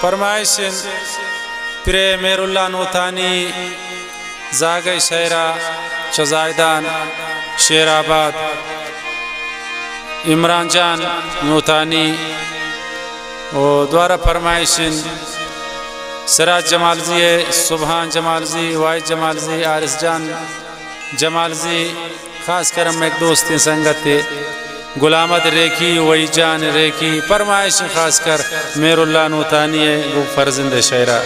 فرمائش انت پرے مہر اللہ نوتانی زاگئے شئیرا چہ زاہدان شیر آباد عمران جان نوتانی و دوارہ فرمائش انت سراج جمالزی ء، سبحان جمالزی، واحد جمالزی، حارث جان جمالزی، خاص کر ہم یک دوستیں سنگتے گل احمد ریکی، وحید جان ریکی، فرمائش خاص کر مہر اللہ نوتانی ء گوں فرزند شئیرا۔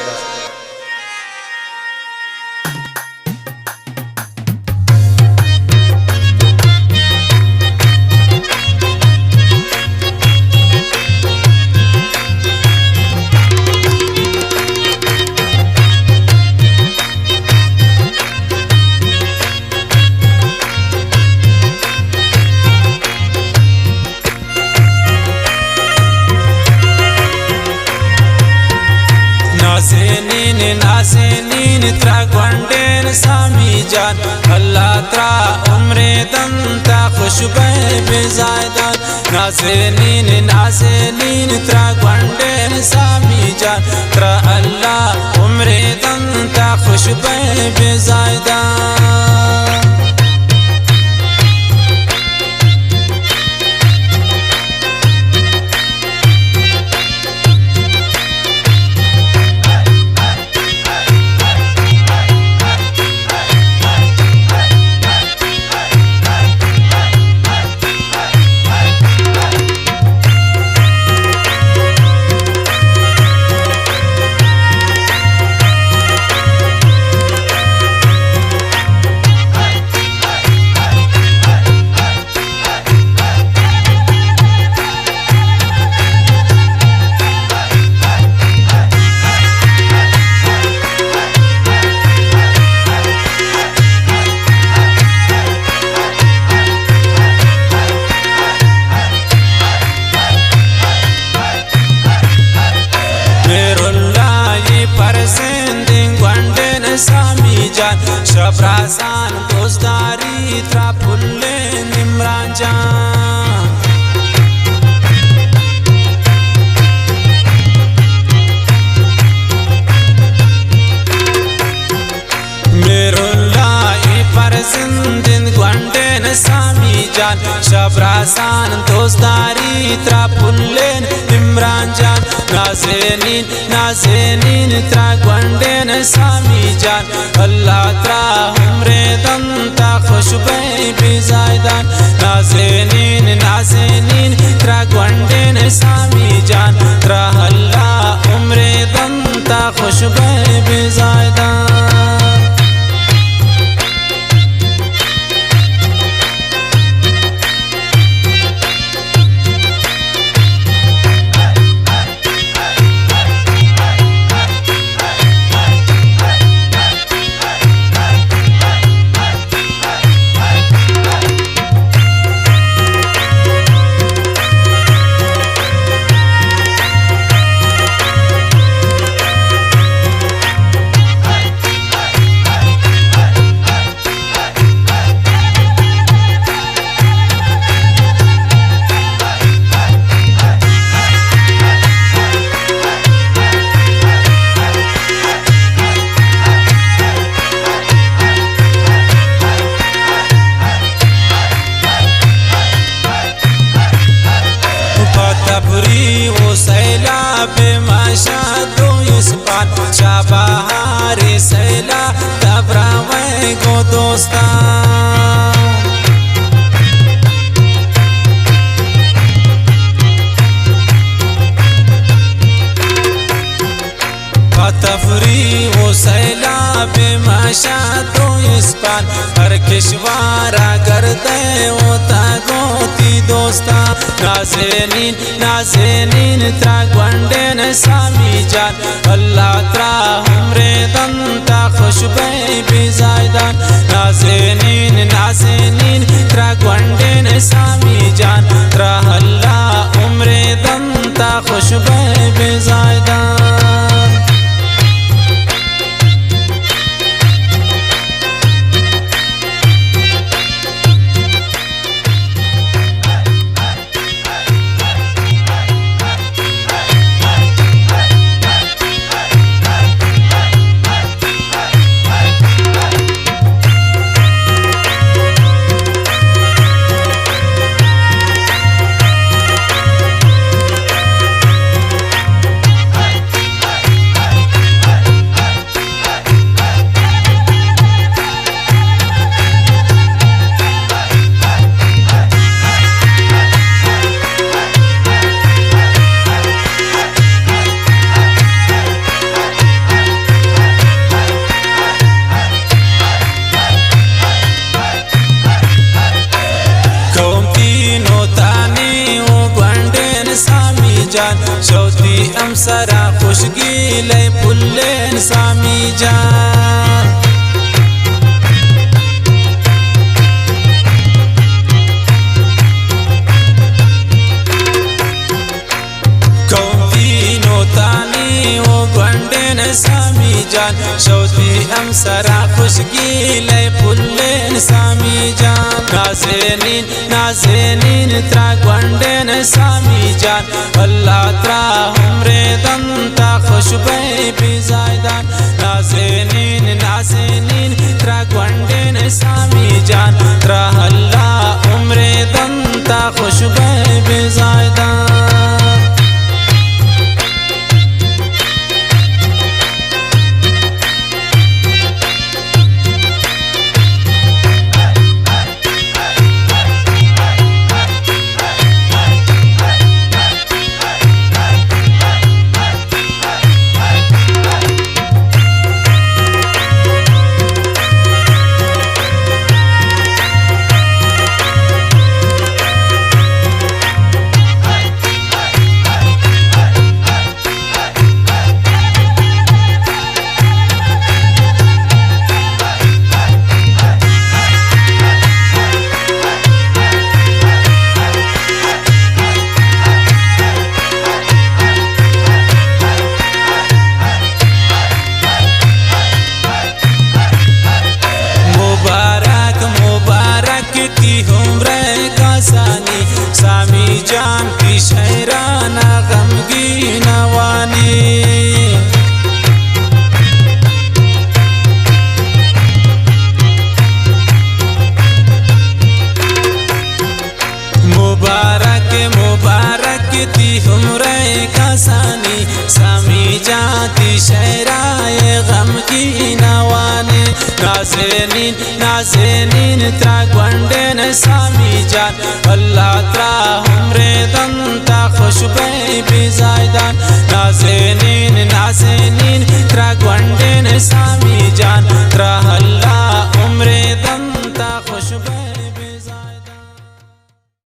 نازینین، نازینین، ترا گونڈین سامی جان، اللہ ترا عمرے دنتا خوش بئے بے زاہدان۔ نازینین، نازینین، ترا گونڈین سامی جان، ترا اللہ عمرے دنتا خوش بئے بے زاہدان۔ میراللہ ءِ پرزندیں گونڈیں سامی جان، شبراسان دوستداری ترا پلیں عمران جان۔ میراللہ ءِ پرزندیں گونڈیں سامی جان، شبراسان دوستداری ترا پلیں عمران جان۔ نازینین، نازینین ترا گونڈیں سامی جان، اللہ ترا عمرے دنتا خوش بئے بے زاہدان۔ نازینین، نازینین ترا گونڈیں سامی جان، ترا اللہ عمرے دنتا خوش بئے بے زاہدان۔ پہ تپری و سیلاب ماشا دو اسپان، چہ بہار سیلاب تبراویں گوں دوستاں۔ پہ تفریح و سیلاب ماشا دو اسپان، ہر کشوارا گردے و تا گوں تی دوستاں۔ نازینین، نازینین ترا گونڈیں سامی جان، اللہ ترا عمرے دنتا خوش بئے بے زاہدان۔ نازینین، نازینین ترا گونڈیں سامی جان، ترا اللہ عمرے دنتا خوش بئے بے زاہدان۔ جان۔ کئوتی نوتانی و گونڈین سامی جان، شوتی ہمسرا خوشگیلئے پلین سامی جان۔ نازینین، نازینین ترا گونڈین سامی جان، اللہ ترا عمرے دنتا خوش بئے بزاہدان۔ نازینین، نازینین ترا گونڈین سامی جان، ترا اللہ عمرے دنتا خوش بئے بزاہدان۔ مبارک، مبارک تی عمرئے کسانی، سامی جان تی شئیرانا غمگین وانی۔ مبارک، مبارک تی عمرئے کسانی، سامی جان تی شئیرائے غمگین وانی۔ نازینین، نازینین ترا گونڈین سامی جان، اللہ ترا